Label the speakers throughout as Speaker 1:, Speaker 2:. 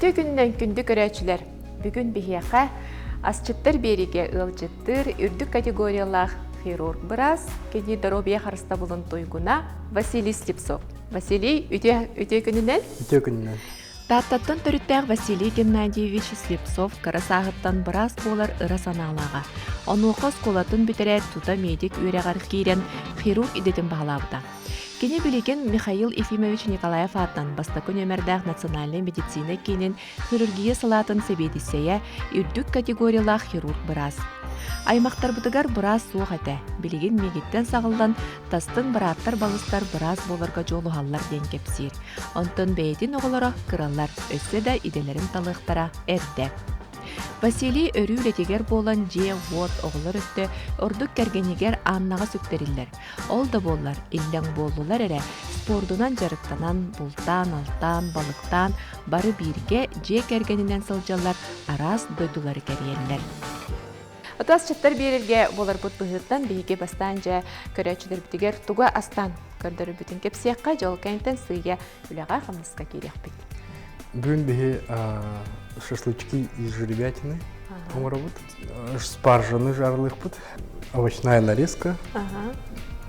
Speaker 1: Үтүө күнүнэн күндү көрөөччүлэр! Бүгүн биһиэхэ асчыттар биэриигэ ыалдьыттыыр үрдүк категориялаах хирург быраас, кини доруобуйа харыстабылын туйгуна Василий Слепцов. Василий, үтүө, үтүө күнүнэн!
Speaker 2: Үтүө күнүнэн!
Speaker 1: Тааттаттан төрүттээх Василий Геннадьевич Слепцов кыра сааһыттан быраас буолар ыра санаалааҕа. Онуоха оскуолатын бүтэрээт тута медик үөрэҕэр киирэн хирург идэтин баһылаабыта. Кини билигин Михаил Ефимович Николаев аатынан бастакы нүөмэрдээх национальнай медицина киинин хирургия салаатын сэбиэдиссэйэ, үрдүк категориялаах хирург-быраас. Аймахтарбытыгар быраас суох этэ. Билигин миигиттэн саҕыллан тастыҥ бырааттар-балыстар быраас буоларга дьулуһаллар диэн кэпсиир. Онтон бэйэтин оҕолоро кыралар, өссө да идэлэрин талыахтара эрдэ. Василий өрүү үлэтигэр буолан дьиэ-уот, оҕолор өттө ордук кэргэнигэр Аннаҕа сүктэриллэр. Ол да буоллар, иллэҥ буоллулар эрэ, спордунан дьарыктанан, бултаан-алтаан, балыктаан бары бииргэ дьиэ кэргэнинэн сылдьаллар, араас дойдулары кэрийэллэр. Атасчыттар биэрэргэ буоларбыт быһыытынан биһиги бастаан дьэ көрөөччүлэрбитигэр тугу астаан көрдөрөрбүтүн кэпсиэххэ, дьол кэнниттэн сыыйа үлэҕэ-хамнаска киириэхпит.
Speaker 2: Бүгүн биһи шашлычки из жеребятины оҥоробут. Спаржаны жарылыахпыт. Овощная нарезка.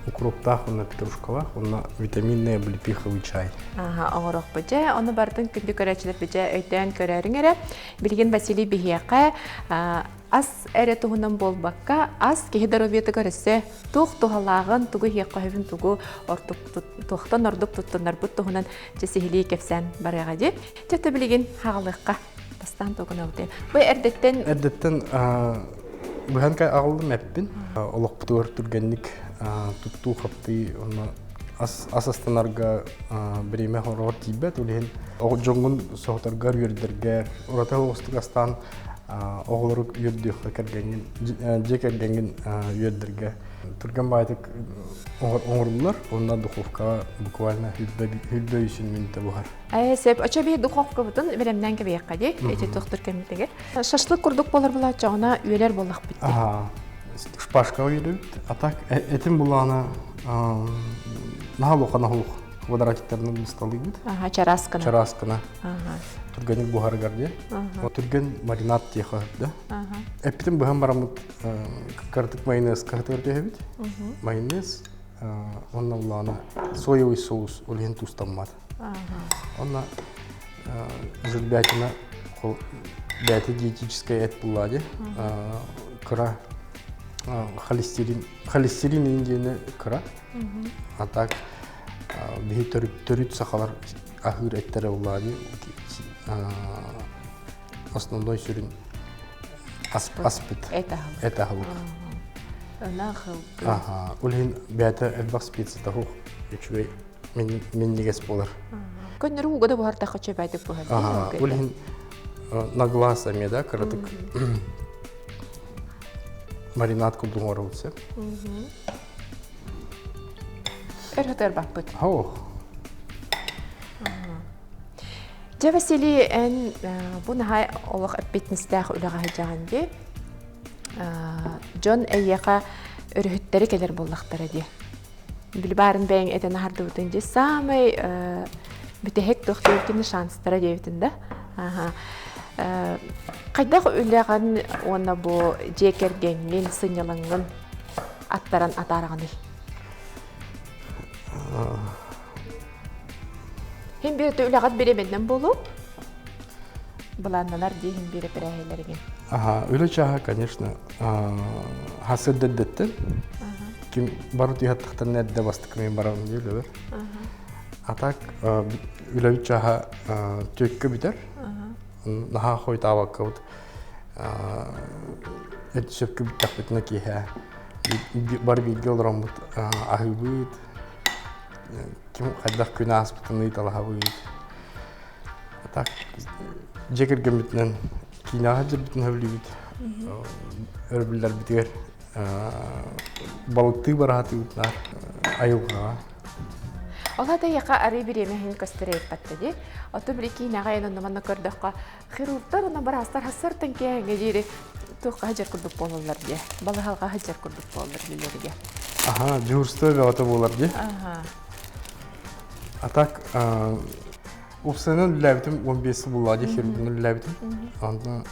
Speaker 2: Укроптаах уонна петрушкалаах уонна витаминный облепиховый чай.
Speaker 1: Аха, оҥорохпут дьэ. Ону барытын күндү көрөөччүлэрбит дьэ өйдөөн көрөөрүҥ эрэ. Билигин Василий биһиэхэ ас эрэ туһунан буолбакка, ас киһи доруобуйатыгар өссө туох туһалааҕын, тугу иһиэххэ сөбүн, тугу ордук туохтан ордук туттунарбыт туһунан дьэ сиһилии кэпсээн барыаҕа дии. Дьэ то билигин хаалыахха. Бастаан тугунабыт. Бу эрдэттэн
Speaker 2: Эрдэттэн быһан аҕаллым эппин. Олохпутугар түргэнник туттуу-хаптыы онно ас ас астанарга бириэмэ хороҕор тиийбэт. Ол иһин дьоҥҥун соһутаргар, үөрдэргэр, ураты оҕустук астаан оҕолору үөрдүөххэ кэргэҥҥин, дьиэ кэргэҥҥин үөрдэргэ түргэн баайтык оҥоруллар. Онно духовкаҕа буквально хүрбэ үсүн мүнүүтэ буһар.
Speaker 1: Сөп. Очо би духовкабытын бэлэмнээн кэбиэххэ дии. Эти туохтур кэммитигэр. Шашлык курдук болар булааччаҕына үөлэр буоллахпыт дии.
Speaker 2: Аха. Шпажка үөлэбит. А так этим булаана наһаа улахан оһуох квадратиктарынан бысталыыбыт.
Speaker 1: Аха, чараскана.
Speaker 2: Чараскана. Түргэнник буһарыгар дии. Түргэн маринад диэхэ да. Эппитин быһан бараммыт кыратык майонез кыһытыгар түһэбит. Майонез онно улаана соевый соус ол иһин туустаммат. Онно жульбятина бэйэтэ диетическэй эт булла дии. Кыра холестерин холестерин диэни кыра. А так биһи төрүт сахалар аһыыр эттэрэ булла дии. Основной сүрүн аспыт. Эт аһылык.
Speaker 1: Ынах
Speaker 2: Аха. Ол иһин бэйэтэ элбэх специята суох үчүгэй минньигэс буолар.
Speaker 1: Көннөрү ууга да буһартахха чөбөтүк буһар.
Speaker 2: Ол иһин на глаз эмиэ да кыратык маринад курдук оҥоробут сөп.
Speaker 1: Өр сытар баппыт.
Speaker 2: Ох.
Speaker 1: Дьэ, Василий, эн бу наһаа олох эппиэтинэстээх үлэҕэ сылдьаҕын дии. Дьон эйиэхэ өрүһүттэри кэлэр буоллахтара дии. Били баарын бэйэҥ этэн аһардыбытын дии саамай бүтэһик туох диэбитин шанстара диэбитин да. Хайдах үлэҕин уонна бу дьиэ кэргэҥҥин, сынньалаҥҥын аттаран атаараҕыный? Хин биир үлэҕит бириэмэннэн буолуо? Былааннанар дии хин биир эпэрээһилэригин.
Speaker 2: Аха, үлэ чааһа, конечно, хасырдырдыттын. Ким бары түһаттахтан эрдэ бастакы мен барабын диye үлэбэр. А так үлэбит чааһа төккө бүтэр. Наһаа хойтаабаккабыт эт сөпкө бүттэхпитинэ киэһэ бары бииргэ олороммут аһыыбыт, ким хайдах күн ааспытын ыйыталаһабыт. Так дьиэ кэргэммитинэн киинэҕэ сылдьарбытын сөбүлүүбүт. Өрөбүллэрбитигэр балыктыы бараһатыыбыт наар айылҕаҕа.
Speaker 1: Ол аата эйиэхэ арыы бириэмэ иһин көстөр эйиппатта дии. Оту били киинэҕэ эн онно манна көрдөххө хирургтар уонна быраастар хассартан киэһэҥҥэ диэри туохха сылдьар курдук буолаллар дии. Балыһалҕа сылдьар курдук буолаллар үлэлэригэр.
Speaker 2: Аха, дежурство бөҕөтө буолар дии.
Speaker 1: Аха.
Speaker 2: А так. Уопсайынан үлэлээбитим 15 сыл буолла дии хирургунан үлэлээбитим. Онтон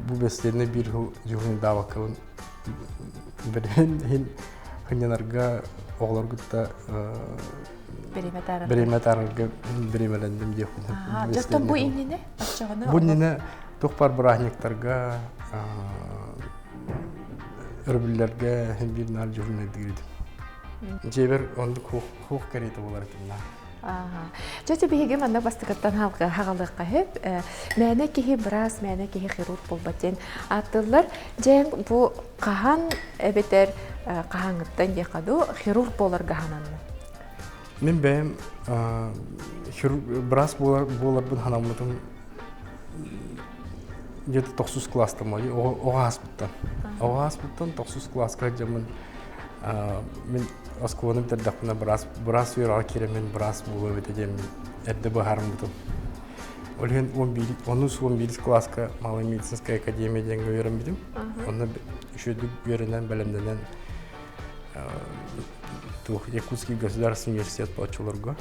Speaker 2: бу бэстиэннэ биир сыл дьуһундаабаккабын бэрин иһин хынньанарга оҕолору кытта бириэмэ таарарга бириэмэлэнним диэхпин.
Speaker 1: Дьоттон бу иннинэ оччоҕуна
Speaker 2: Бу иннинэ туох баар бырааһынньыктарга өрөбүллэргэ иһин биир наар дьуһуннайдыыр этим. Дьиэбэр оннук хуох кэриэтэ буолар этим наар.
Speaker 1: Чэ, биһиги манна бастакыттан хаҕалыахха сөп. Мээнэ киһи быраас, мээнэ киһи хирург буолбат диэн ааттыыллар. Дьэ, бу хаһан эбэтэр хаһааҥҥыттан диэххэ дуу, хирург буоларга сананна?
Speaker 2: Мин бэйэм быраас буоларбын санаммытым где-то тохсус кылаастан оҕо ааспыттан. Оҕо ааспыттан тохсус кылааска сылдьаммын мин оскуоланы бүтэрдэхпинэ быраас быраас үөрэҕэр киирэммин быраас буолуом этэ диэммин эрдэ быһаарыммытым. Ол иһин онус 11 кылааска Малая медицинская академия диэҥҥэ үөрэммитим. Онно үчүгэйдик үөрэнэн, бэлэмнэнэн туох Якутский государственный университет оччолорго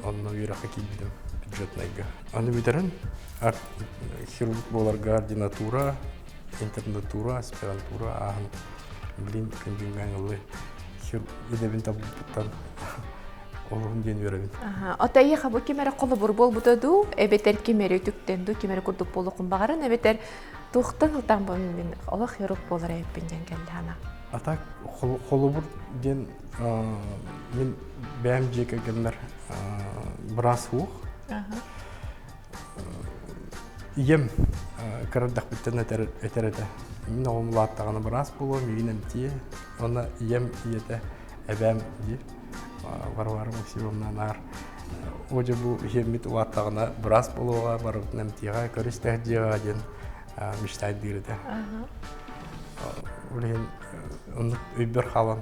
Speaker 2: онно үөрэххэ киирбитим бюджетнайга. Аны бүтэрэн хирург буоларга ординатура, интернатура, аспирантура ааһан Блин, күн ыллы идэбин табылбыттан олуһун диэн үөрэбин.
Speaker 1: Ото эйиэхэ бу ким эрэ холобур буолбута дуу, эбэтэр ким эрэ үтүктэн дуу, ким эрэ курдук буолуоххун баҕарын, эбэтэр туохтан ылтаан бу мин олох хирург буолар эбиппин диэн кэллэ ана.
Speaker 2: А так холобур диэн мин бэйэм дьиэ кэргэммэр быраас суох. Ийэм кыра эрдэхпиттэн этэр этэр этэ. Мин оҕом улааттаҕына быраас буолуо, миигин эмтиэ. Уонна ийэм ийэтэ эбээм дии Варвара Максимовна наар оо дьэ бу ийэммит улааттаҕына быраас буолуоҕа, барыбытын эмтиэҕэ, көрүстээх дьиэҕэ диэн мечтайдыыр этэ. Ол иһин оннук өйбөр хаалан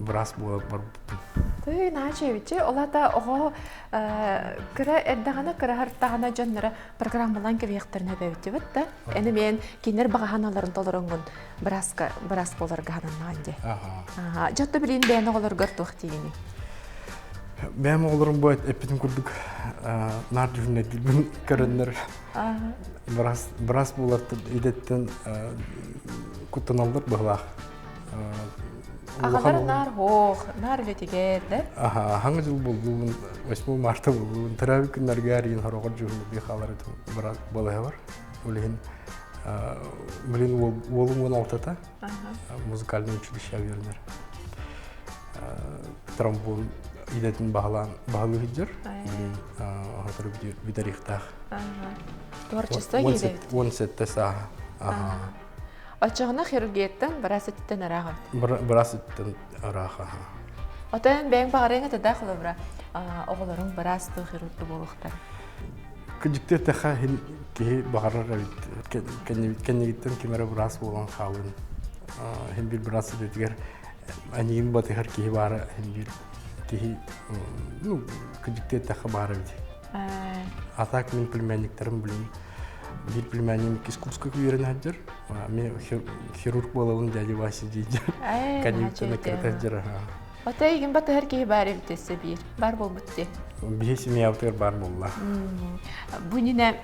Speaker 2: быраас буола барбыппын.
Speaker 1: Тыы наача эбитчи, ол аата оҕо кыра эрдэҕинэ, кыраһартаҕына дьонноро программалаан кэбиһиэхтэрин эбэбит да. Эни мен кинилэр баҕаһаналарын толороҥҥун бырааска быраас буоларга хананнаҕын дии. Аха. Дьотто билин бэйэн оҕолоргор туох диигиний?
Speaker 2: Бэйэм оҕолорум бу эппитим курдук наар дьүһүннэрдирбин көрөннөр быраас быраас буолар идэттэн куттаналлар быһылаах.
Speaker 1: Аҕалара наар һоох, наар үлэтигэр да?
Speaker 2: Аха, хаҥа жыл буллуун, 8 марта буллуун, төрөөбүт күннэргэ эрийин хороҕор дьуһуннарга хаалар быраас балыһа бар. Ол иһин билин уолум 16-та музыкальный училище үөрэнэр. Тромбон идэтин баһылаан баһылыы сылдьар. Билин оһотору бүтэриэхтээх.
Speaker 1: Творчество киирдэ.
Speaker 2: 17 сааһа.
Speaker 1: Оччоҕуна хирургияттан быраас өттүттэн ыраах
Speaker 2: эбит. Быраас өттүттэн ыраах аха.
Speaker 1: Отон бэйэҥ баҕарыаҥ этэ да холобура оҕолоруҥ быраас дуу хирург дуу буолуохтар.
Speaker 2: Кыдьыкты эттэххэ иһин киһи баҕарар эбит. Кэннигиттэн ким эрэ быраас буолан хаалын. Иһин биир быраас идэтигэр аньыын батыһар киһи баара иһин биир киһи ну кыдьыкты эттэххэ баар эбит. А так мин племянниктарым блин биир племяннигим иккис курска үөрэнэ сылдьар. Мен хирург буолабын дядя Вася диир. Каникулы кырата сылдьар.
Speaker 1: Ото эйигин батыһар киһи баар эбит өссө биир. Бар буолбут дии.
Speaker 2: Биһи семьябытыгар бар буолла.
Speaker 1: Бу иннинэ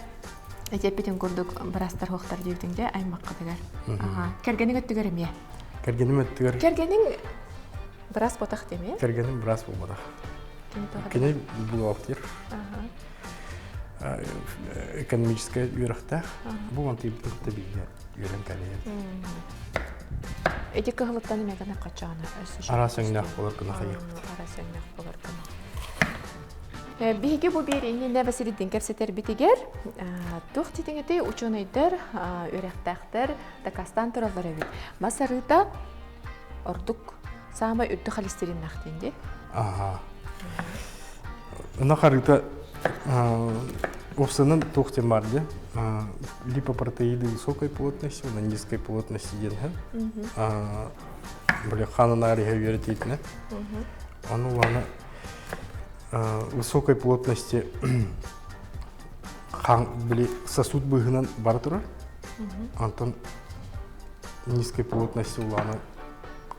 Speaker 1: эппитин курдук бырастар хуохтар диэбитиҥ дьэ аймаккытыгар. Кэргэниҥ өттүгэр эмиэ.
Speaker 2: Кэргэним өттүгэр.
Speaker 1: Кэргэниҥ быраас буотах диэмэ?
Speaker 2: Кэргэним быраас буолбатах. Кини бухгалтер. Экономическай үөрэхтээх. Бу мантыйбытын кытта бииргэ үөрэн кэлэйэн.
Speaker 1: Эти кыһылыттан эмиэ гына хачаана
Speaker 2: Араас өҥнөөх болар гына хайыахпыт.
Speaker 1: Араас өҥнөөх болар гына. Биһиги бу биир иннинэ Василийдин кэпсэтэрбитигэр туох титиҥити учуонайдар, үөрэхтээхтэр дакаастаан тураллар эбит. Мас арыыта ордук саамай үрдүк холестериннаах диэн дии.
Speaker 2: Аха. Ынах арыыта уопсанан туох диэн баар дии. Липопротеиды высокой плотности, уонна низкой плотности диэн Били хаанын иһэ үөрэтиитинэ. Ону улаана высокой плотности хаан били сосуд быыһынан бара турар. Онтон низкой плотности улаана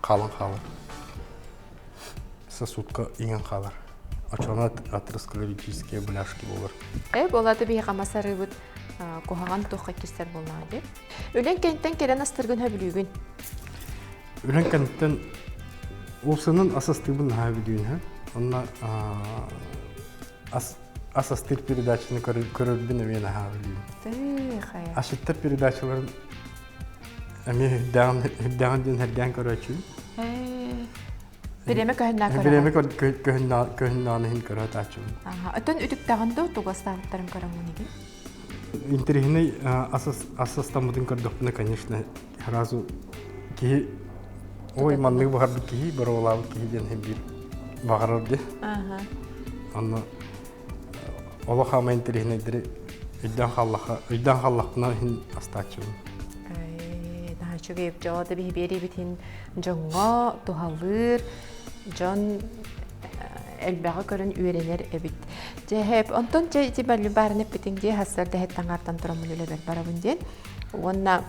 Speaker 2: хаалан хаалар. Сосудка иҥэн хаалар. Оччоҕуна атеросклеротические бляшки буолар.
Speaker 1: Э, буолааты биһиэхэ мас арыыбыт куһаҕан туохха киирсэр буоллаҕа дии. Үлэҥ кэнниттэн кэлэн астыргын сөбүлүүгүн?
Speaker 2: Үлэҥ кэнниттэн уопсанан ас астыыбын наһаа сөбүлүүн. Онно ас ас астыыр передачаны көрөрбүн эмиэ наһаа сөбүлүүбүн.
Speaker 1: Хайа.
Speaker 2: Асчыттар передачаларын эмиэ үрдээҕин диэн сэргээн көрөөччүбүн.
Speaker 1: Бириэмэ көһүннаа көрөҕүн.
Speaker 2: Бириэмэ көһүннэҕин иһин көрө сатааччыбын.
Speaker 1: Оттон үтүктэҕин дуу тугастаабыттарын көрөҥҥүн игин?
Speaker 2: Интэриэһинэй ас астаммытын көрдөхпүнэ, конечно, сразу киһи ой манныгы баҕарбыт киһи, боруобалаабыт киһи диэн иһин биир баҕарар дии. Онно олох аама интэриэһинэйдэри өйдөөн хааллахха, өйдөөн хааллахпына иһин астааччыбын.
Speaker 1: Наһаа үчүгэй дьоо да биһи биэриибитин дьоҥҥо туһалыыр, дьон элбэҕи көрөн үөрэнэр эбит. Дьэ, онтон дьэ ити баарын эппитиҥ дии хассар дэһэт таҥаартан тураммын үлэбэр барабын диэн. Уонна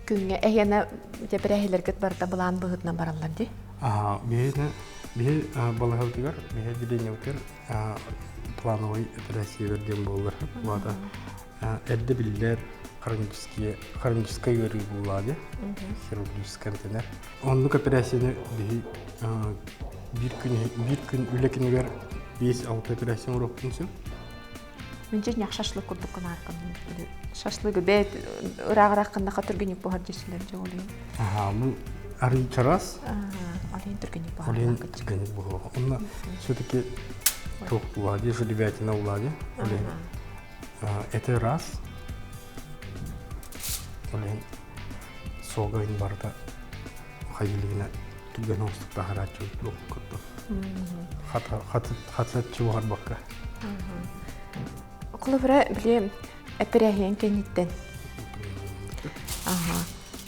Speaker 1: күҥҥэ эһиэнэ дьэ бэрээһилэргит барыта былаан быһыытынан бараллар дии.
Speaker 2: Аа, биһиги биһи балаһабытыгар, биһи отделениебытыгар плановый операциялар диэн буоллар. Улаата эрдэ биллэр хронические хроническай ыарыы буоллаҕа дии, хирургическай эмтэнэр. Оннук операцияны биһи биир күн биир күн үлэ күнүгэр 5-6 операция оҥоруохпун сөп.
Speaker 1: Мин дьиҥ шашлык курдук гынааркын шашлыгы бэйт ырааҕырааххыннаха түргэнник буһар дьиэчилэр дьэ олуйун.
Speaker 2: Аха, ну арый чараас.
Speaker 1: Олейн түргэнник буһар.
Speaker 2: Олейн түргэнник буһуо. Онно все-таки туох улади, желебятина улади. Олейн это раз. Олейн суога барыта хайылыгына түргэн оҥостук таһарааччы туох курдук. Хата чугаһарбакка.
Speaker 1: Холобура, били эпэрээһийэн кэнниттэн аха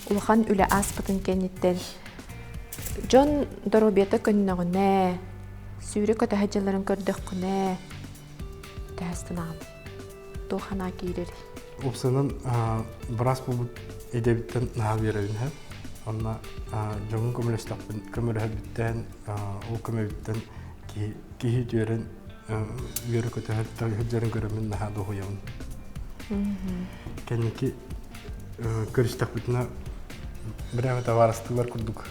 Speaker 1: улахан үлэ ааспытын кэнниттэн дьон доруобуйата көннөҕүнэ, сүүрэ-көтө сылдьалларын көрдөххүнэ, тэһэстэн туох санаа киирэрий?
Speaker 2: Уопсайынан быраас буолбут идэбиттэн наһаа үөрэбин иһэ. Онно дьоҥҥо көмөлөстөхпүн, көмөлөһөрбүттэн, ол көмөбүттэн киһи киһи үтүөрэн үөрэ-көтө сылдьарын көрөммүн наһаа дуоһуйабын. Кэнники көрүстэхпитинэ бирээме табаарыстыылар курдук.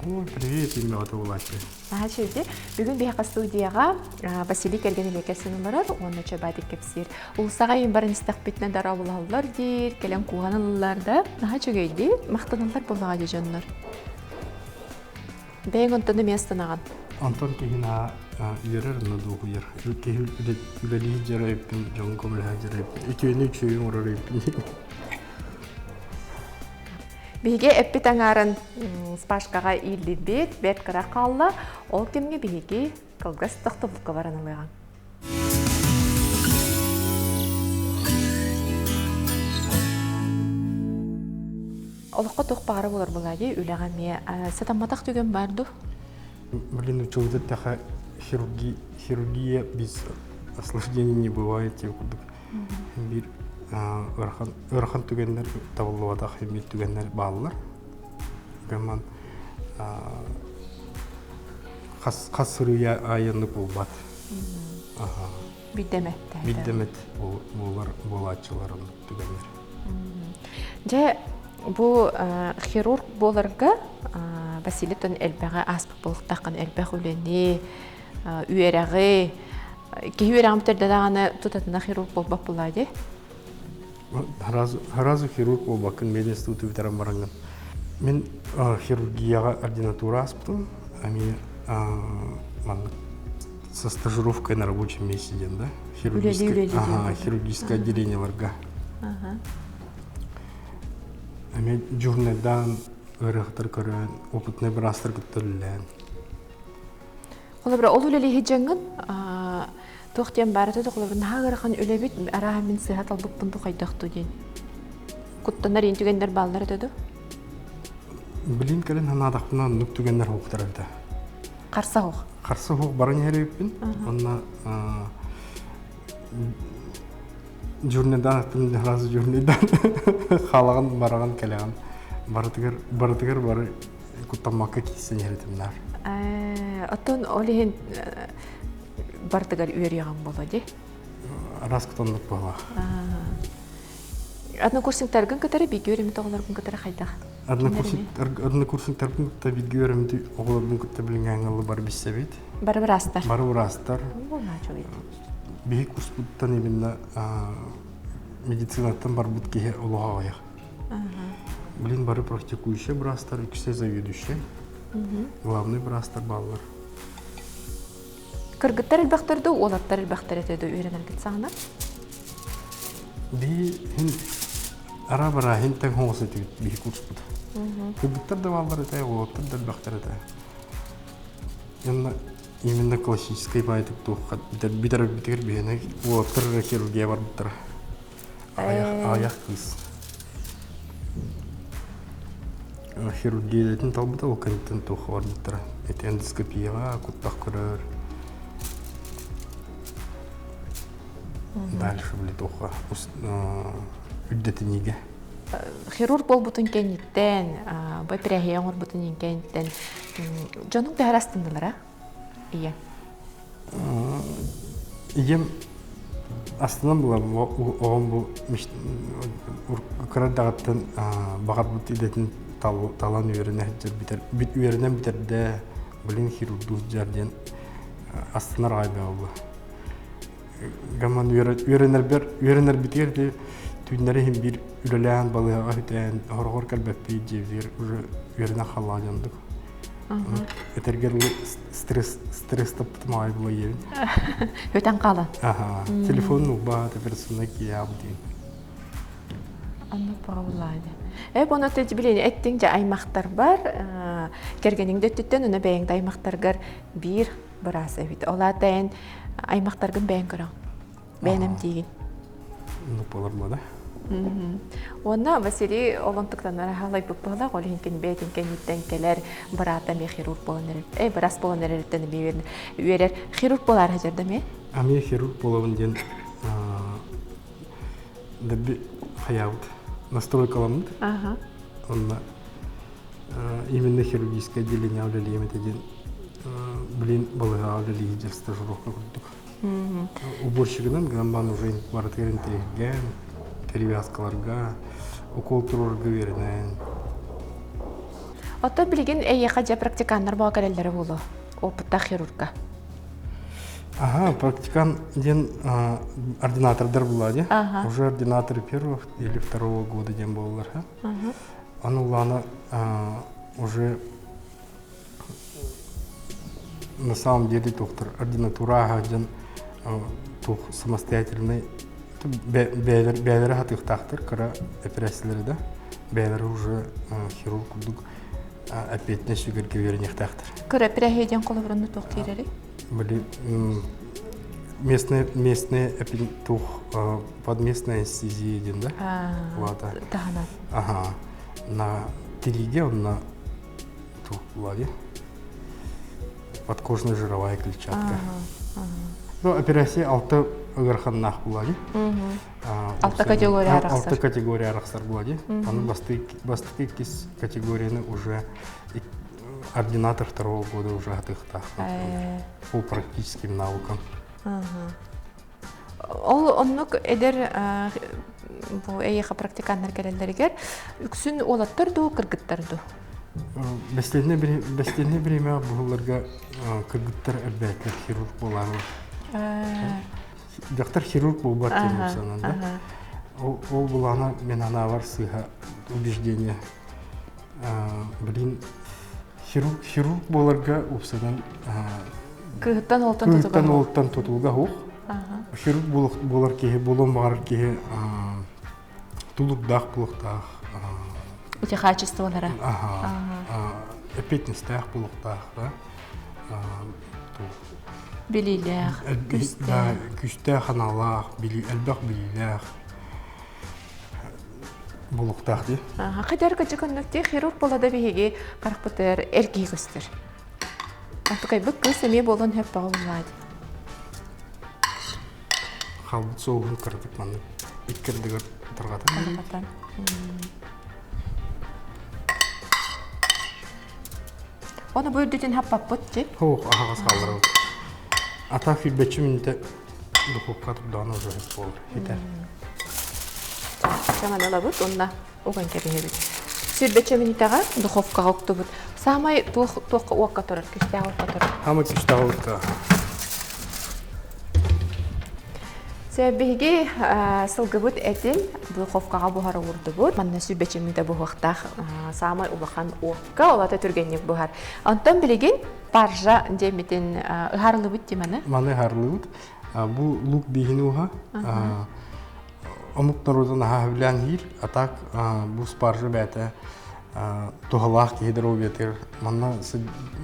Speaker 2: Ой, привет, имя буолааччы.
Speaker 1: Наһаа үчүгэй. Бүгүн биһиэхэ студияҕа Василий кэргэнэ кэлсэн олорор уонна Чабадик кэпсиир. Улсаҕа ийин баран истэхпитинэ дорооболоһоллор диир, кэлэн кууһан ылаллар да. Наһаа үчүгэй дии. Махтаналлар буоллаҕа дии дьоннор. Бэйэҥ онтон эмиэ астынаҕын.
Speaker 2: Онтон киһи наһаа үөрэр уонна дуоһуйар. Киһи үлэлии дьарайыппын, дьоҥҥо көмөлөһө дьарайыппын, үтүөнү үчүгэйи оҥорор эбиппин.
Speaker 1: Биһиги эппит аҥаарын спашкаҕа ииллибит, бэрт кыра хаалла. Ол кэмҥэ биһиги кылгас тохтобулга баран ылыаҕыҥ. Олоххо туох баара буолар буолаа дии, үлэҕэ эмиэ сатамматах түгэн баар дуу?
Speaker 2: Блин, учуутал эттэхэ хирургия, хирургия без осложнений не бывает диэн курдук. Биир ыарахан, ыарахан түгэннэр табыллыбатах биир түгэннэр бааллар. Гаман хас хас сырыйа айаннык буолбат.
Speaker 1: Биддемет.
Speaker 2: Биддемет буолар буолааччылар оннук түгэннэр.
Speaker 1: Дьэ, бу хирург буоларга Василий тон элбэҕи ааспыт буолуохтааххын элбэх үлэни, үөрэҕи, киһи үөрэҕин бүтэрдэ даҕаны тутатына хирург буолбат буоллаа дии.
Speaker 2: Сразу хирург буолбаккын мединституту бүтэрэн бараҥҥын. Мин хирургияҕа ординатура ааспытым. Эмиэ маннык со стажировкой на рабочем месте диэн да хирургическое, ага, хирургическое отделениеларга. Эмиэ дежурнайдаан ыарыһахтар көрөн, опытный быраастар кытта үлэлээн.
Speaker 1: Холобура, ол үлэлииһи дьаҥҥын туох диэн баара этэ холобура наһаа ыарахан үлэбит арааһа мин сыыһа талбыппын дуу хайдах дуу диэн куттанар иин түгэннэр бааллар этэ дуу?
Speaker 2: Билин кэлин санаатахпына оннук түгэннэр хоһуктар эбитэ.
Speaker 1: Харса хоһ.
Speaker 2: Харса хоһ баран иһэр эбиппин. Онно журнайдаан аттым сразу журнайдаан хаалаҕын бараҕын кэлэҕин барытыгар барытыгар бары. Куттаммакка киирсэн иһэр этим наар.
Speaker 1: Оттон ол иһин бардыгар үөрүйэҕиҥ буолуо дии?
Speaker 2: Араас кутаннык буоллаах.
Speaker 1: Однокурсниктаргын кытары бииргэ үөрэммит оҕолоргун кытары хайдах?
Speaker 2: Однокурсниктарбын кытта бииргэ үөрэммит оҕолорбун кытта билиҥҥээҥҥэ бары билсэбит.
Speaker 1: Бары быраастар.
Speaker 2: Бары быраастар. Биһи курспуттан именно медицинаттан барбыт киһи олох аҕыйах. Блин, бары практикующие быраастар, үксэ заведующие. Главный быраастар бааллар.
Speaker 1: Кыргыттар элбэхтэр дуу, уолаттар элбэхтэр этэ дуу үөрэнэргит саҕана?
Speaker 2: Биһи хин ара бара хин тэҥ хоҥос этибит биһи курспут. Кыргыттар да бааллар этэ, уолаттар да элбэхтэр этэ. Именно именно классическай баайтык туохха бүтэр бүтэр биһиэнэ уолаттар эрэ хирургия барбыттара. Аҕыйах кыыс. Хирургиятын талбыта ол кэнниттэн туохха барбыттара. Ити эндоскопияҕа куттах көрөр. Дальше били туохха үрдэтиниигэ.
Speaker 1: Хирург буолбутун кэнниттэн, бу эпэрээһийэ оҥорбутун кэнниттэн дьонуҥ төһө астыннылара? Ийэ.
Speaker 2: Ийэм астынан булам оҕом бу кыра эрдэҕиттэн баҕарбыт идэтин талан үөрэнэ сылдьар бүтэр үөрэнэн бүтэрдэ блин хирурдуу сылдьар диэн астынар аҕай буолла гаман үөрэнэрбэр үөрэнэрбитигэр ити түүннэри иһин биир үлэлээн балыыһаҕа үтээн хороҕор кэлбэппит дьиэбитигэр уже үөрэнэн халлаан дьондук Этэргэр стресс стресс таппытым аҕай була ийэбин.
Speaker 1: Өтөн хаалан.
Speaker 2: Аха. Телефон убаат операционный киһи диин.
Speaker 1: Анна Павловна. Э боно тэти билин эттиң же аймактар бар. Кэргениң дөттүттэн уна бэйэҥ да аймактаргар биир быраас эбит. Ол аата эн аймактаргын бэйэҥ көрөҥ. Бэйэн эмтиигин.
Speaker 2: Нупалар да.
Speaker 1: Уонна Василий олонтуктанар аһалайбыт быһылаах, ол иһин кини бэйэтин кэнниттэн кэлэр быраата эмиэ хирург буолан эрэр. Э, быраас буолан эрэриттэн эмиэ үөрэр. Хирург буолаары сылдьар эмиэ?
Speaker 2: Эмиэ хирург буолабын диэн дэби хайаабыт настройкаламмыт.
Speaker 1: Ага.
Speaker 2: Онно именно хирургическое отделение үлэлиэм этэ диэн блин балыһаҕа үлэлии сылдьар стажировка курдук. Уборщигынан гынан уже барытыгар интэриэһиргээн, перевязкаларга, укол туруорга үөрэнэн.
Speaker 1: Оттон билигин эйиэхэ дьэ практиканнар буола кэлэллэрэ буолуо, опыттаах хирурга.
Speaker 2: Ага, практикан диэн ординатордар буолла дии. Уже ординаторы первого или второго года диэн буоллар. Аны улаана уже на самом деле доктор ординатура дьон туох самостоятельный бэйэлэрэ хатыахтаахтар кыра эпэрээссийэлэри да бэйэлэрэ уже хирург курдук эппиэтинэс сүгэргэ үөрэниэхтээхтэр.
Speaker 1: Кыра эпэрээссийэ диэн холобурунну туох киирэрий?
Speaker 2: Били местная местная туох под местная анестезия диэн да?
Speaker 1: Таһынан.
Speaker 2: Ага. На тириигэ онно Туох Подкожная жировая клетчатка. Ну, операция алта ыараханнаах буолла
Speaker 1: Алта категория арахсар.
Speaker 2: Алта категория арахсар буолла Аны бастакы иккис категорияны уже ординатор второго года уже атыхтаах по практическим наукам.
Speaker 1: Ол оннук эдэр бу эйиэхэ практиканнар кэлэллэригэр үксүн уолаттар дуу, кыргыттар дуу?
Speaker 2: Бэстиэннэ бириэмэ быһылларга кыргыттар элбээтилэр хирург буолаары. Дьахтар хирург буолбат диэн санаан да. Ол булаана мен анаабар сыыһа убеждение. Блин, хирург, хирург буоларга упсанан
Speaker 1: кыһыттан уолтан
Speaker 2: кыһыттан уолтан тутулуга суох. Хирург буолар киһи, буолуон баҕарар киһи тулурдаах буолуохтаах.
Speaker 1: Эти качестволара.
Speaker 2: Эппиэтинэстээх буолуохтаах да.
Speaker 1: Билиилээх,
Speaker 2: күүстээх. Күүстээх аналаах, элбэх билиилээх. Булуктаах дии.
Speaker 1: Хайдар кыдьык оннук дии хирург буола да биһиги харахпытыгар эр киһи көстөр. Антыкайбыт кыыс эмиэ буолан сөп баҕа буллаа дии.
Speaker 2: Хаалбыт соуһун кыратык маннык икки ардыгар тарҕатан.
Speaker 1: Тарҕатан. Оны бу үрдүтүн хаппаппыт чи?
Speaker 2: Хоох аһаҕас хаалларабыт. Ата сүүрбэччэ мүнүүтэ духуопка турдаҕына уже буолар. Хитэр.
Speaker 1: Чаман ылабыт уонна уган кэбиһэбит. Сүүрбэччэ мүнүүтэҕэ духовкаҕа уктубут. Саамай туох туохха уокка турар, күстээх уокка турар.
Speaker 2: Саамай күстээх уокка.
Speaker 1: Сөп биһиги сылгыбыт этин духовкаҕа буһара уурдубут. Манна сүүрбэччэ мүнүүтэ буһуохтаах саамай улахан уокка, ол ата түргэнник буһар. Онтон билигин паржа диэммитин ыһаарылыбыт дии маны.
Speaker 2: Маны ыһаарылыбыт. Бу лук бииһин ууһа. Омук норуотун наһаа сөбүлээн иһиир. А так бу спаржа бэйэтэ туһалаах киһи доруобуйатыгар манна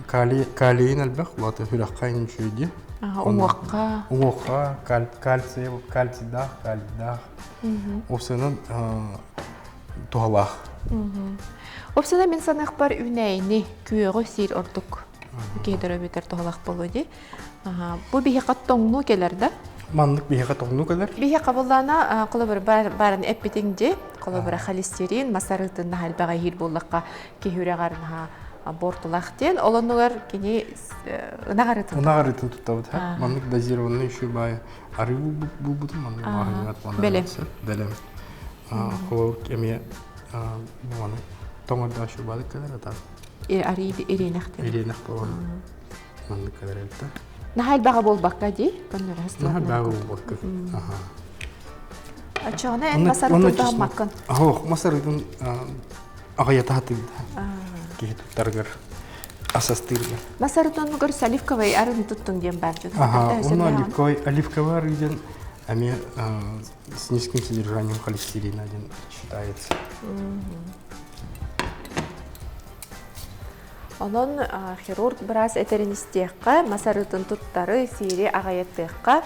Speaker 2: калийын элбэх, улаата сүрэххэ үчүгэй дии.
Speaker 1: Уҥуохха.
Speaker 2: Уҥуохха кальций, кальцийдаах, калийдаах. Уопсайынан туһалаах.
Speaker 1: Уопсайынан мин саныахпар үүнээйини күөҕү сиир ордук киһи доруобуйатыгар туһалаах буолуо дии. Бу биһиэхэ тоҥнуу кэлэр да?
Speaker 2: Маннык биһиэхэ тоҥнуу кэлэр.
Speaker 1: Биһиэхэ буллаана холобур баарын эппитиҥ дии. Холобура холестерин, масарыытын наһаа элбэҕи иһиир буоллахха киһи үрэҕэр наһаа буортулаах диэн. Ол оннугар кини ынах арыытын
Speaker 2: Ынах арыытын туттабыт. Маннык дозированный еще баай арыы булбутум маннык маҕаһыыҥҥа
Speaker 1: Бэлэм.
Speaker 2: Бэлэм. Холобур эмиэ маны тоҥордоо шубалык кэлэр ата.
Speaker 1: Арыы ириэнэх диэн.
Speaker 2: Ириэнэх буолан маннык кэлэр эбит да.
Speaker 1: Наһаа элбэҕэ буолбакка дии, көннөрө
Speaker 2: Наһаа элбэҕэ буолбакка. Аха.
Speaker 1: Оччоҕуна эн мас арыытын туһаммаккын?
Speaker 2: Ох, мас арыытын аҕыйата сатыыбыт. Киһи туттарыгар асастыырга.
Speaker 1: Мас арыытын оливковай арыытын туттуҥ диэн баар дьон.
Speaker 2: Аха, онно оливковай, оливковай арыы диэн эмиэ с низким содержанием холестерина диэн считается.
Speaker 1: Онон хирург быраас этэрин истиэххэ, мас арыытын туттары, сиири аҕайатыахха.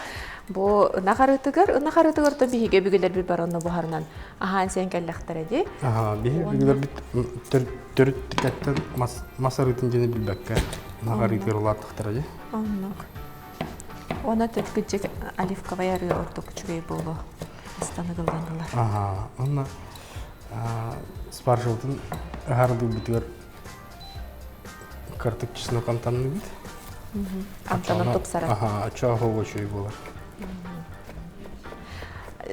Speaker 1: Бу ынах арыытыгар, ынах арыытыгар то биһиги өбүгэлэрбит бар онно буһарынан аһаан сиэн кэллэхтэрэ дии.
Speaker 2: Аха, биһиги өбүгэлэрбит төрүт мас, мас арыытын диэни билбэккэ ынах арыытыгар улааттахтара дии.
Speaker 1: Оннук. Уонна төткүччүк оливковай арыы ордук үчүгэй буолуо. Астаныгылланалар.
Speaker 2: Аха, онно спаржабытын ыһаарылыырбытыгар картык чеснок амтанныыбыт.
Speaker 1: Амтана тупсарар.
Speaker 2: Аха, оччоҕо үчүгэй буолар.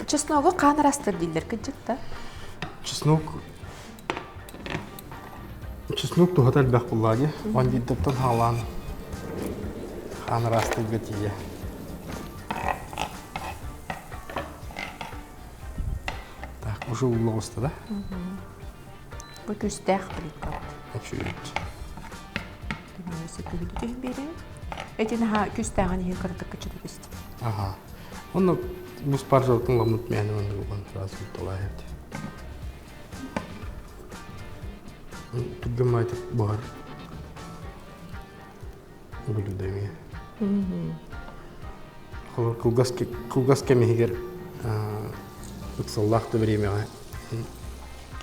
Speaker 1: Чесногу хаан арастыр дииллэр кырдьык да?
Speaker 2: Чеснок Чеснок туһата элбэх буоллаҕа дии. Бандиттартан хаалаан хаан араастыырга тиийэ. Так, уже улла оҕуста да?
Speaker 1: Бу күүстээх плиткабыт.
Speaker 2: Үчүгэй.
Speaker 1: Түһүн биэрэбин. Эти наһаа күүстээҕин иһин кыратык кыччата түстүм.
Speaker 2: Аха. Онно бу спаржалтын ламмыт мээнэ маннык уган сразу талаайат. Түргэн маайтык буһар блюдо эмиэ. Холор кылгас кылгас кэм иһигэр ыксаллаах да бириэмэҕэ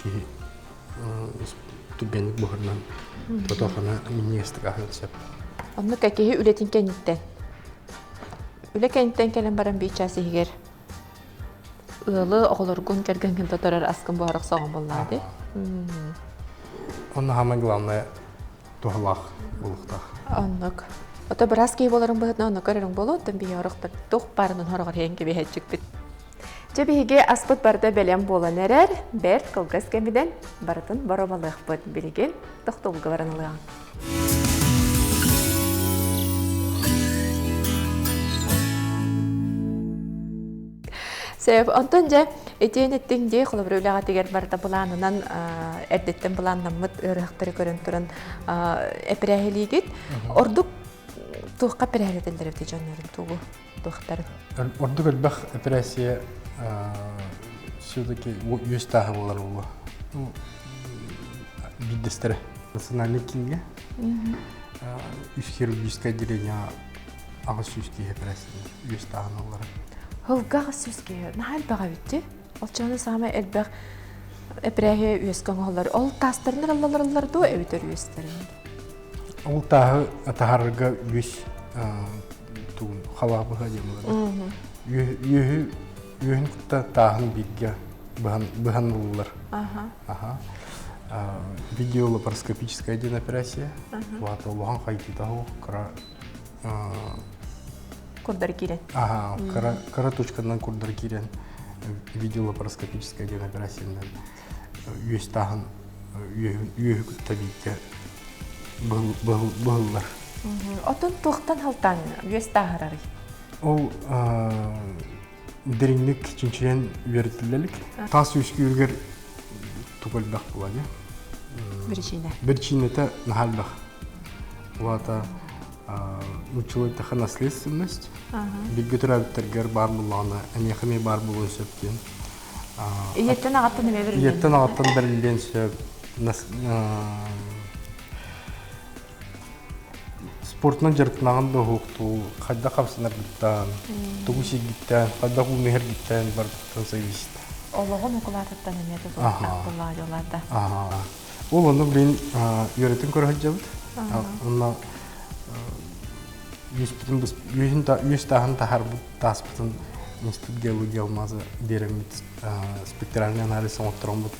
Speaker 2: киһи түргэнник буһарынан тотохана минньигэстик аһыан сөп.
Speaker 1: Оннук киһи үлэтин кэнниттэн. Үлэ кэнниттэн кэлэн баран биир чаас иһигэр ыалы оҕолоргун кэргэҥҥин тоторор аскын буһара охсоҕун буоллаҕа дии.
Speaker 2: Онно самое главное туһалаах буолуохтаах.
Speaker 1: Оннук. Ото быраас киһи буоларыҥ быһыытынан онно көрөрүҥ буолуо, оттон биһиги орохтор туох баарынан хороҕор иһэн кэбиһээччикпит. Дьэ биһиги аспыт барыта бэлэм буолан эрэр, бэрт кылгас кэминэн барытын боруобалыахпыт. Билигин тохтобулга баран ылыаҕыҥ. Сөп. Онтон дьэ итиэн эттиҥ дии холобур үлэҕитигэр барыта былаанынан эрдэттэн былааннаммыт ыарыһахтары көрөн туран эпирээһилиигит. Ордук туохха эпирээһилэтэллэр эбит дьоннорун тугу туохтарын?
Speaker 2: Ордук элбэх эпэрээссийэ все-таки үөс тааһа буолар буолуо. Биирдэстэрэ. Национальный кииҥҥэ үс хирургическое отделение 800 киһи эпэрээссийэлэнэр үөс тааһын ылларар.
Speaker 1: Сылга 800 киһи. Наһаа элбэх эбит дии. Оччоҕуна саамай элбэх эпэрээһи үөскэ оҥоһуллар. Ол таастарын ылаллар дуо эбэтэр үөстэрин?
Speaker 2: Ол тааһы таһаарарга үөс тугун халаабыһа диэн буолар. Үөһү үөһүн кытта тааһын бииргэ быһан быһан ылыллар. Аха. Видеолапароскопическая диэн операция. Улаата улахан хайдыыта суох кыра
Speaker 1: Курдар киирэн.
Speaker 2: Аха, кыра кыра точканан курдар киирэн видеолапароскопическая диэн операциянан үөс тааһын үөһү кытта бииргэ быһыллар.
Speaker 1: Отон туохтан халтаан үөс тааһырарый?
Speaker 2: Ол дириҥник чинчийэн үөрэтиллэлик. Таас үөскүүрүгэр тугу элбэх була дии.
Speaker 1: Биричиинэ.
Speaker 2: Биричиинэтэ наһаа элбэх. Улаата нууччалыы наследственность. Бииргэ төрөөбүттэргэр баар буоллаҕына, эниэхэ эмиэ баар буолуон сөп диэн.
Speaker 1: Ийэттэн аҕаттан эмиэ бэриллиэн
Speaker 2: Ийэттэн аҕаттан бэриллиэн сөп. Спортунан дьарыктанаҕын да уһуктуу, хайдах хамсанаргыттан, тугу сииргиттэн, хайдах ууну иһэргиттэн барытыттан зависит.
Speaker 1: Олоҕун укулаатыттан эмиэ тутулуктаах буоллаҕа дьоллоорда.
Speaker 2: Ол онно билин үөрэтин көрө сылдьабыт. Онно үөс тааһын таһаарбыт тааспытын институт геологии алмаза биэрэммит спектральный анализ оҥоттороммут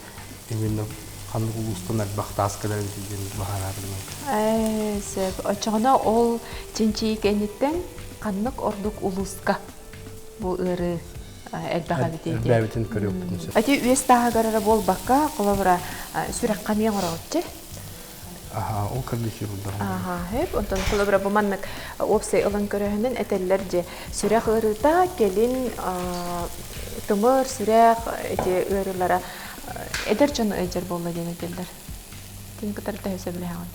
Speaker 2: именно ханнык улуустан элбэх таас кэлэр эбит диэн быһаарарынан.
Speaker 1: Ээ, сөп. Оччоҕуна ол чинчийии кэнниттэн ханнык ордук улууска бу ыарыы элбэх эбит диэн.
Speaker 2: Элбээбитин көрүөхпүтүн сөп.
Speaker 1: Ити үөс тааһыгар эрэ буолбакка, холобура, сүрэххэ эмиэ оҥороҕут
Speaker 2: Аха, ол кардиохирурдар.
Speaker 1: Аха, хөп. Онтон холобура бу маннык уопсай ылан көрөһүнэн этэллэр дьэ сүрэх ыарыыта кэлин тымыр, сүрэх ити ыарыылара эдэр дьон ыалдьар буолла диэн этэллэр. Тин кытары төһө сөбүлэһэҕин?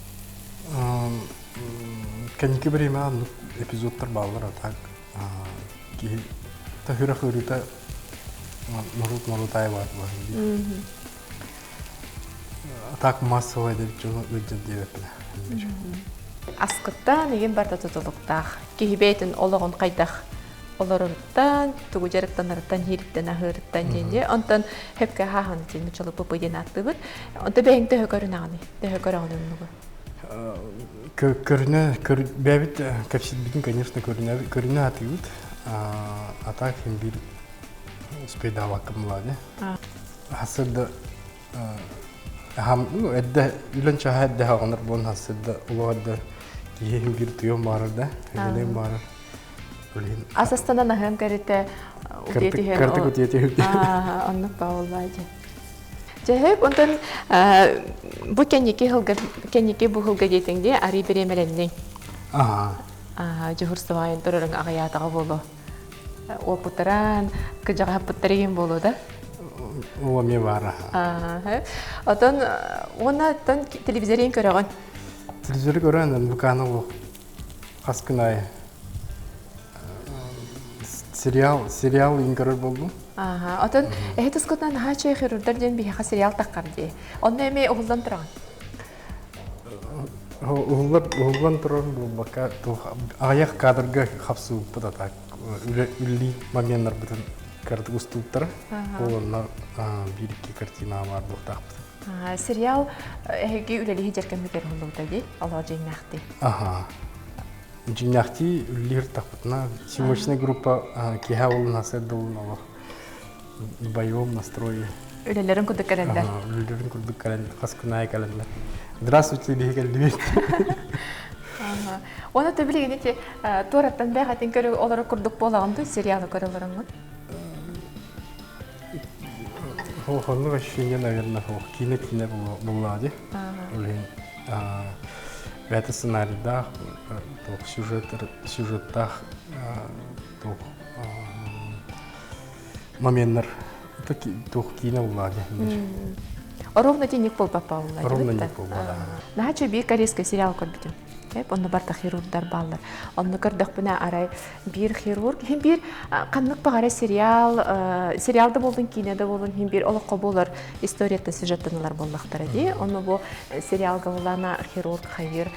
Speaker 2: Кэнники бириэмэ оннук эпизодтар бааллар, а так киһи сүрэх ыарыыта норуот норуот аайы баар буолар Так массовай деп дьону ыалдьар диэбэппин.
Speaker 1: Аскыттан игин барда тутулуктаах. Киһи бэйэтин олоҕун хайдах олороруттан, тугу дьарыктанарыттан, иһириттэн, аһыырыттан диэн дии. Онтон хөпкө хааһын диэн нуччалыы пп диэн ааттыыбыт. Онто бэйэҥ төһө көрүнэҕиний? Төһө көрөҕүн оннугу?
Speaker 2: Көрүнэ, бэйэбит кэпсиирбитин, конечно, көрүнэ, көрүнэ атыыбыт. А так биир успейдаабаккын буолаа Хасырда ну эрдэ үлэн чаһа эрдэ хаҕынар буолан хасырда улуу эрдэ киһи биир туйон баарар да үлэлиэн баарар
Speaker 1: Үлэһин Ас астанан аһыам кэритэ утуйа түһэн
Speaker 2: кыртык утуйа түһэн
Speaker 1: оннук бааллаа дьэ. Дьэһэп онтон бу кэнники сылга кэнники бу сылга диэтиҥ дии арый бириэмэлэнниҥ.
Speaker 2: Аа.
Speaker 1: Дьуһурсубайын турарыҥ аҕыйаатаҕа буолуо. Уопутаран, кыдьаҕаһаппыттар игин буолуо да?
Speaker 2: Ол эмиэ баара.
Speaker 1: Отон уонна оттон телевизорин көрөҕүн?
Speaker 2: Телевизоры көрөн НВК-ны ол хас күн аайы сериал сериал иин көрөр буоллум.
Speaker 1: Ааха. Отон эһи тускутунан наһаа үчүгэй хирурдар диэн биһиэхэ сериал таххар дии. Онно эмиэ уһуллан тураҕын?
Speaker 2: Уһуллар уһуллан турар буолбакка туох аҕыйах кадрга хапсыбыппыт а так үлэлии моменнарбытын кыратык устубуттара. Ол онно биир-икки картина баар буолтаахпыт.
Speaker 1: Сериал эһиги үлэлии дьэркэммитер уһуллубута дии, олоо дьиҥнээхтии.
Speaker 2: Аха. Дьиҥнээхтии үлэлиир тахпытына съемочная группа киэһэ буолун сарсыарда буолун олох боевом настрое.
Speaker 1: Үлэлэрин курдук кэлэллэр.
Speaker 2: Үлэлэрин курдук кэлэн хас күн аайы кэлэллэр. Здравствуйте, биһи кэллибит.
Speaker 1: Оны то билигин ити туораттан бэҕэтин көрө олорор курдук буолаҕын дуу сериалы көрө олороҥҥун?
Speaker 2: Оннук ощущение, наверное, киинэ киинэ буллаа дии. Үлэһин бэйэтэ сценарийдаах, туох сюжет сюжеттаах туох моменнар туох киинэ буллаа дии.
Speaker 1: Ровно тинник буолбаппа булла.
Speaker 2: Ровно ник буолбата.
Speaker 1: Наһаа биир корейскай сериал көрбүтүм. Онно барта хирургдар бааллар. Онно көрдөхпүнэ арай биир хирург, хин биир ханнык баҕара сериал, сериал да буоллун, киинэ да буоллун, хин биир олоххо буолар историяттан сюжеттан ылар буоллахтара дии. Онно бу сериалга булана хирург хайыр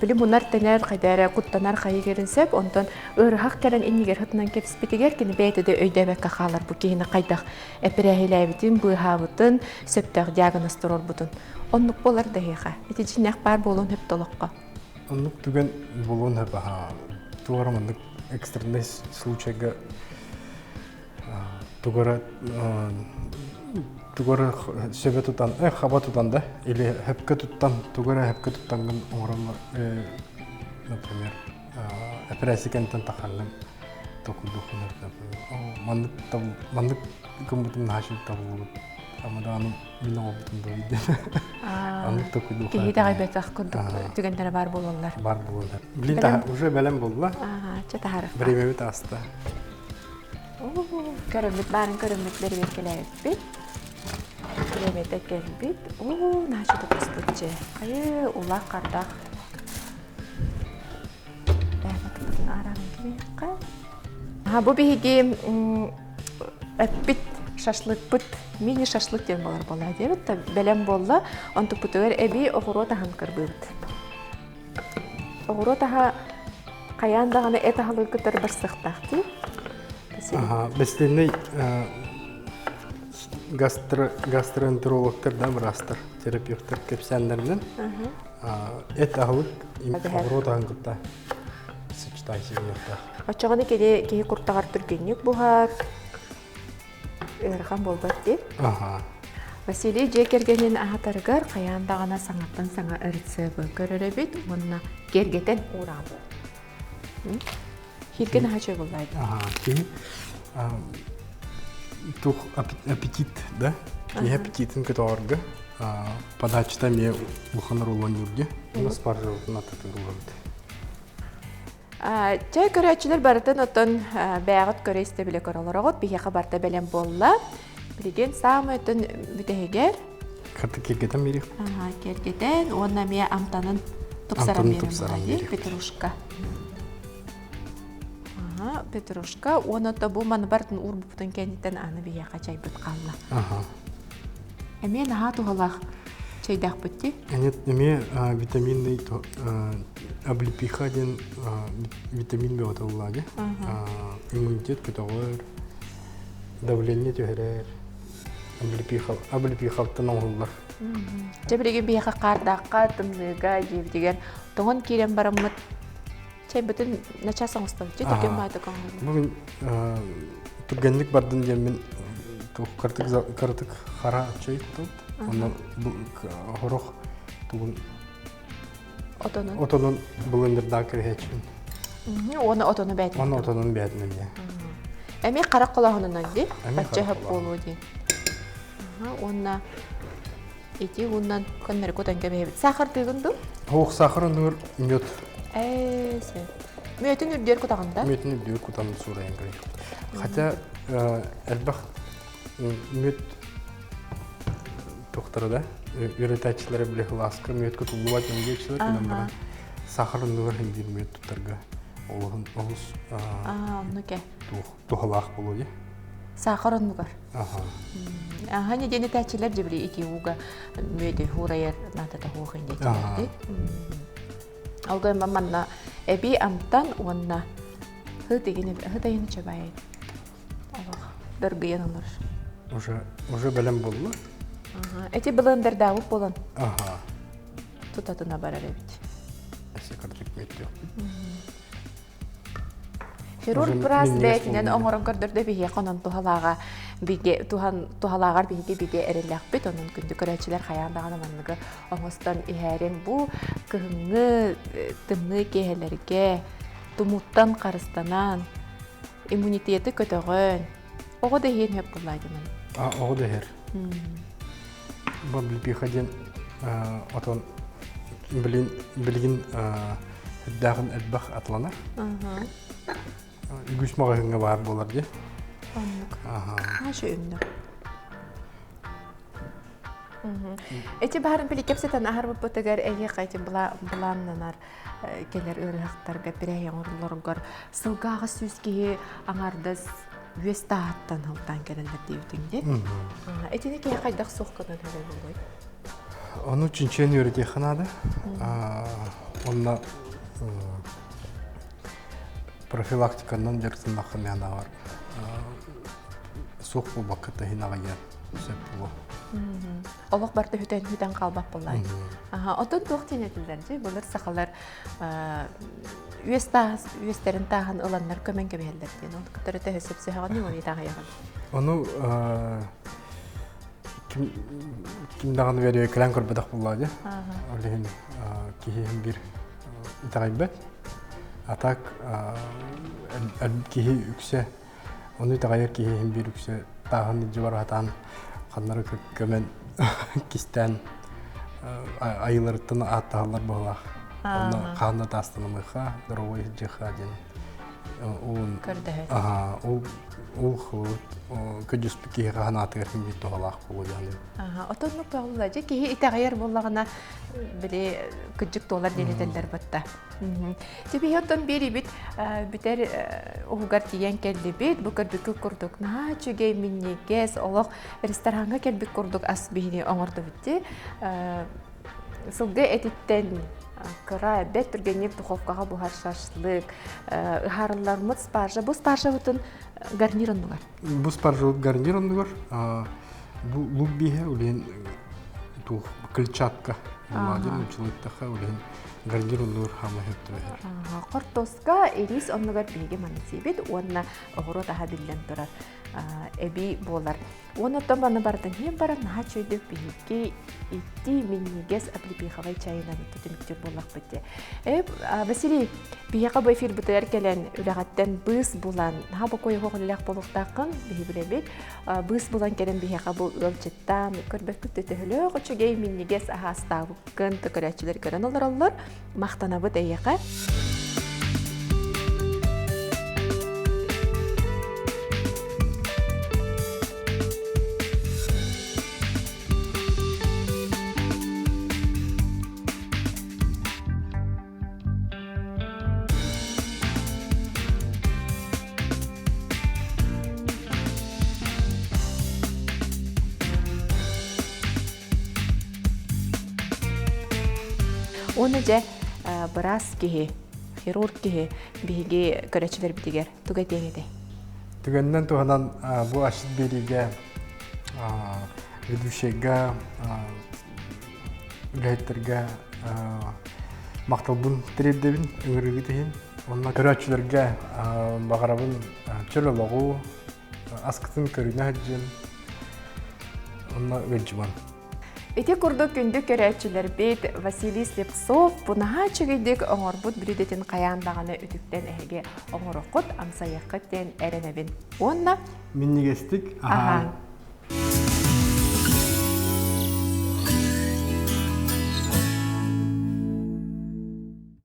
Speaker 1: били мунар тэнэр хайда эрэ куттанар хайыгарын сөп онтон ыарыһах кэлэн иннигэр хытынан кэбиспитигэр кини бэйэтэ да өйдөөбөккө хаалар бу киһини хайдах эпэрээһилээбитин быыһаабытын сөптөөх диагноз туруорбутун оннук буолар да эһиэхэ ити дьиҥнээх баар буолуон сөп толоххо
Speaker 2: оннук түгэн буолуон сөп аха туора маннык экстренный случайга тугара. Тугу эрэ сөбө тутан, хаба тутан да, или хөпкө туттан, тугу эрэ хөпкө туттаҥҥын оҥороннор, например, эпэрээсси кэнниттэн таххаҥҥын токуйдуоххун например, маннык маннык гыммытым наһаа үчүгэй табыллыбыт. Ама даҕаны мин оҥорбутум да диэн. Оннук токуйдуохха.
Speaker 1: Киһи итэҕэйбэтэх курдук түгэннэрэ баар буолаллар.
Speaker 2: Баар буолаллар. Билин уже бэлэм буолла.
Speaker 1: Чэ таһаарыахха.
Speaker 2: Бириэмэбит ааста.
Speaker 1: Көрөммүт баарын көрөммүт бэрэбиэркэлээбиппит. Бириэмэтэ кэлбит. Оо, наһаа туппуспут дьэ. Хайы, улах хардах. Бу биһиги эппит шашлыкпыт мини шашлык диэн буолар буолла диэбит да бэлэм буолла. Онтукпутугар эбии оҕуруот аһын кырбыыбыт. Оҕуруот аһа хайаан даҕаны эт аһылыгы кытары барсыахтаах дии.
Speaker 2: Бэстиэннэй гастроэнтерологтар да быраастар, терапевтар кэпсээннэринэн эт аһылык оҕуруот аһын кытта сочетайся диэхтээх.
Speaker 1: Оччоҕуна кини киһи куртаҕар түргэнник буһар, ыарахан буолбат дии. Василий дьиэ кэргэнин аһатарыгар хайаан даҕаны саҥаттан саҥа рецебы көрөр эбит уонна киэргэтэн уураабыт. Хирген аһа чөй буллаайда.
Speaker 2: Киһи тух аппетит да? Киһи аппетитин көтөҕөргө подачата эмиэ улахан оруолу оонньуурга. Уонна спаржабытын атытыыр улабыт.
Speaker 1: Чэй көрөөччүлэр барытын оттон бэйэҕит көрө истэ билэ көрө олороҕут. Биһиэхэ барыта бэлэм буолла. Билигин саамай өттүн бүтэһигэр
Speaker 2: Кырдык киэргэтэн биэриэх.
Speaker 1: Киэргэтэн уонна эмиэ амтанын тупсаран биэрэн петрушка. Петрушка уонна то бу маны барытын уурбуппутун кэнниттэн аны биһиэхэ чайбыт хаалла. Эмиэ наһаа туһалаах чэйдээхпит дии.
Speaker 2: Эмиэ витаминный облепиха диэн витамин бөҕөтө буллаа дии. Иммунитет көтөҕөр, давление түһэрэр, облепихалтан оҥоһуллар.
Speaker 1: Дьэ билигин биһиэхэ хаардаахха, тымныыга дьиэбитигэр тоҥон киирэн бараммыт чэйбитин начаас оҥостобут. Дьэ түргэн баайдык оҥоһуллар.
Speaker 2: Бу мин түргэнник бардын диэммин кыратык кыратык хара чэй кутабыт. Онно хорох тугун
Speaker 1: отонун
Speaker 2: отонун блендердаах кэбиһээччибин.
Speaker 1: Уонна отону бээтин.
Speaker 2: Уонна отонун бээтин эмиэ.
Speaker 1: Эмиэ хара холоһунунан дии. Бачча хөп буолуо дии. Уонна ити ууннан көннөрү кутан кэбиһэбит. Сахардыыгын дуу?
Speaker 2: Ох, сахар оннугар мүөт.
Speaker 1: Ээ, сөп. Мүөтүн үрдүөр кутаҕын да?
Speaker 2: Мүөтүн үрдүөр кутан суурайан кэбиһэбит. Хотя элбэх мүөт тохтора да үөрэтээччилэрэ били кылааска мүөт кутуллубат диэн диэччилэр гынан баран сахар оннугар биир мүөт туттарга олуһун олус
Speaker 1: оннуке
Speaker 2: туһалаах буолуо дии
Speaker 1: сахар оннугар аха не диэн этээччилэр дьэ били ити ууга мүөтү хуурайар наадата хуох диэччилэр Ол гынан манна эбии амтан уонна һыт игин һыт айын чабай олох дыргыйан олорор.
Speaker 2: Уже уже бэлэм буолла.
Speaker 1: Эти блендердаабыт буолан.
Speaker 2: Аха.
Speaker 1: Тутатына барар эбит.
Speaker 2: Эссе кырдьык мүөттүөхпүт.
Speaker 1: Хирург быраас бэйэтинэн оҥорон көрдөрдө биһиэхэ онон туһалааҕа бигэ туһан туһалааҕар биһиги бигэ эрэллээхпит онон күндү көрөөччүлэр хайаан даҕаны манныгы оҥостон иһээрин бу кыһыҥҥы тымныы киэһэлэргэ тумуттан харыстанан иммунитеты көтөҕөн оҕо да иһиэн сөп буоллаа димэн
Speaker 2: оҕо да иһэр Баблипиха диэн отон билин билигин үрдээҕин элбэх атланар. Үгүс маҕаһыыҥҥа баар буолар дии.
Speaker 1: Оннук. Наша үннүк. Эти баарын били кэпсэтэн аһарбыппытыгар эйиэхэ ити былааннанар кэлэр ыарыһахтарга пирэй оҥороллоругар сылга 800 киһи аҥаардас үөс тааһыттан ылтаан кэлэллэр диэбитиҥ дии. Итини киһи хайдах суох гынан эрэ буолуой?
Speaker 2: Ону чинчийэн үөрэтиэххэ наада. Онно профилактиканан дьарыктаннахха мээнэҕэр суох буолбакка таһын аҕыйар сөп буолуо.
Speaker 1: Олох барыта хүтэн хүтэн хаалбат буоллаай. Оттон туох диэн этиллэр дии былыр сахалар үөс тааһ үөстэрин тааһын ыланнар көмөн кэбиһэллэр диэн. Ол кытары төһө сөпсөһөҕүн уонна таҕайаҕын.
Speaker 2: Ону Ким ким даҕаны бэрийэ көрбөтөх буоллаа дии. Ол иһин киһи биир итэҕэйбэт. А так киһи үксэ ону итэҕэйэр киһи иһин биир үксэ тааһын илдьи бараһатаан ханнары көмөн кистээн айыларыттан ааттаһаллар быһылаах. Онно хаанна таастанамыха, здоровой дьыха диэн уун
Speaker 1: көрдөһөр.
Speaker 2: Аха, ол ол көдьүспүт киһи ханаатыгар ким биир туһалаах буолуо диэн.
Speaker 1: Аха, отоннук туһалла дьэ киһи итэҕэйэр буоллаҕына били кыдьык туолар диэн этэллэр батта. Тибиһи оттон биэрибит бүтэр уһугар тиийэн кэллибит. Бу көрбүккүт курдук наһаа үчүгэй минньигэс олох рестораҥҥа кэлбит курдук ас биһини оҥордубут дии. Сылгы этиттэн кыра бэрт түргэнник духовкаҕа буһар шашлык, ыһаарылламмыт спаржа. Бу спаржабытын гарнир оннугар.
Speaker 2: Бу спаржабыт гарнир оннугар бу лук бииһэ улиһин туох клетчатка буладин учулуттаха улиһин гарнир оннугар хаама хөптүбэһэр.
Speaker 1: Хортуоска ирис оннугар биһиги маны сиэбит уонна оҕуруот аһа биллэн турар эбии буолар. Уонна оттон маны барытын иһэн баран наһаа үчүгэйдик биһиги итти минньигэс облепиховай чайынан түмүктүүр буоллахпыт дии. Э, Василий, биһиэхэ бу эфирбытыгар кэлэн үлэҕиттэн быыс булан, наһаа бокуой оһох үлэлээх буолуохтааххын, биһи билэбит. Быыс булан кэлэн биһиэхэ бу ыалдьыттаан көрбөккүт да төһөлөөх үчүгэй минньигэс аһаастаабыккын көрөөччүлэр көрөн олороллор. Махтанабыт эйиэхэ. Уонна дьэ быраас киһи, хирург киһи биһиги көрөөччүлэрбитигэр тугу этиэҥ этэй?
Speaker 2: Түгэнинэн туһанан бу асчыт биэриигэ ведущайга үлэһиттэргэ махталбын тириэрдэбин ыҥырыыгыт иһин. Онно көрөөччүлэргэ баҕарабын чөл олоҕу, аскытын көрүнэ сылдьын, онно ыалдьыман.
Speaker 1: Ити курдук күндү көрөөччүлэрбит Василий Слепцов бу наһаа үчүгэйдик оҥорбут бүлүүдэтин хайаан даҕаны үтүктэн эһиги оҥороххут, амсайыаххыт диэн эрэнэбин. Уонна
Speaker 2: минньигэстик аһаан.